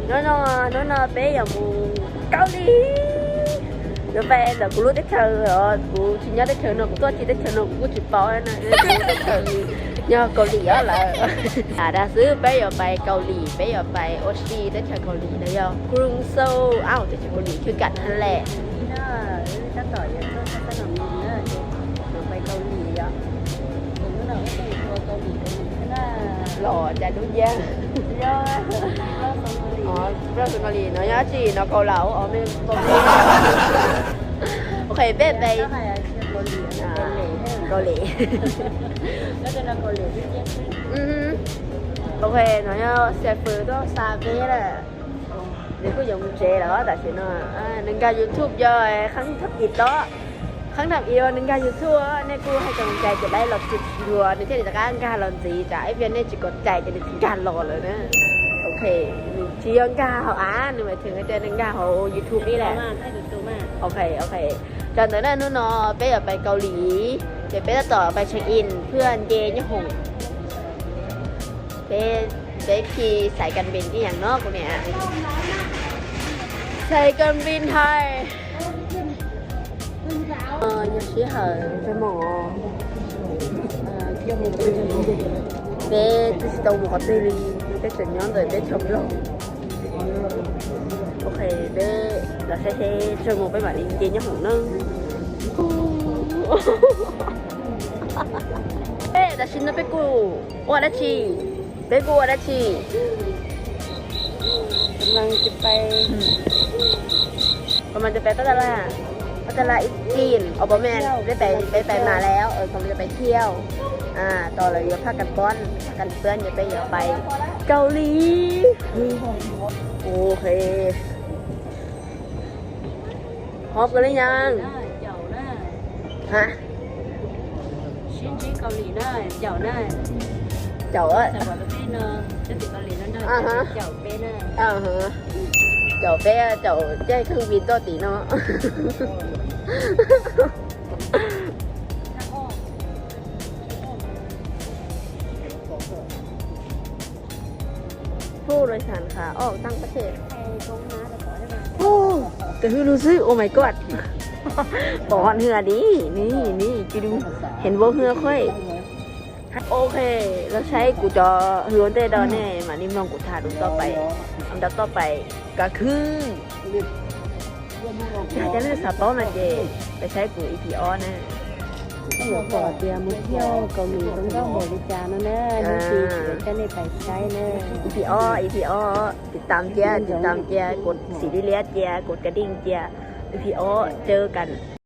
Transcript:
Hnub no, hnub no peb yuav mus Kaus Lim. Yuav pais ntawm kuv lub teb chaws os, kuv tsis nyob teb chaws no, kuv tuaj txog teb chaws no kuv kuj tsis paub na, kuv lub teb chaws yog Kaus Lim os lawm. Tam sim no xwb peb yuav pais Kaus Lim, peb yuav pais ua si teb chaws Kaus Lim no yog Krueng Seoul, teb chaws Kaus Lim thwj kam heev lawm. Los cas dub nciab. Kaus Lim no nyob tsis no Kaus Lim os, me Kaus Lim. Ok, peb pais Kaus Lim. Ok, no yog xia fwm tuaj xa peb lawm. Nws kuj yuav mus tsev lawm tam sim no. Nws nkag YouTube yog qhab thab kis tob, qhab thab kis nws nkag YouTube, nej kuj hais kom cai ces dai los tsis dua nws thiaj li rov qab nkag los ntxiv, tsam ib pliag nej tsis kom cai ces nws tsis nkag los lawm na. Ok, nws tsis yog nkag hauv av, nws mas tseem hais tias nws nkag hauv YouTube ib lawm. Ok, ok. Cov ntawd na, hnub no peb yuav pais Kaus Lim, ces peb tab tom pais check in พื่อ เตรียม เอกสาร Peb, peb khi สายการบิน ib yam no kuv niam. สายการบินไทย. Yog sij hawm ntsog mus, peb twb tsis tau mus qhov twg li, peb tseem nyob ntawm peb chaw nplog. Ok, peb los saib seb ntsog mus peb mam li nce nyob hoom na. Tam sim no peb kuj ua dab tsi? Peb kuj ua dab tsi? Koj mas peb pab ta laj, pab ta laj ib tim os, pab me, peb pais, peb pais mas lawm, koj mas pais thiab. Tos lawv yuav phaj kas pob, phaj kas pub ces peb yuav pais Kaus Lim. Ok. Hov kawg li nyab. Ha? Caum, caum peb, caum caij kheej vim tuaj tim no. Phuj lawv xav qhov oj tag pab them. Tus hwj lug xwb, oh my god. Pom hwj di, ni, ni, ci du, เห็นว่า hwj khuj. Ok, los saib kuv cov hwj ua ntej do nej mam li mloog kuv tham dua toj pais, dua toj pais kav khwb. Yog cov nej xav paub no ces pais saib kuv EP ob na. Kuv pom tias mus thiaj Kaus Lim zoo nkauj npaum li cas no na, hnub no kuv coj nej pais saib na. EP ob, EP ob, tiv tam cia, tiv tam cia, kod xim li liab cia, kod ka dij cia, EP ob cawj kas.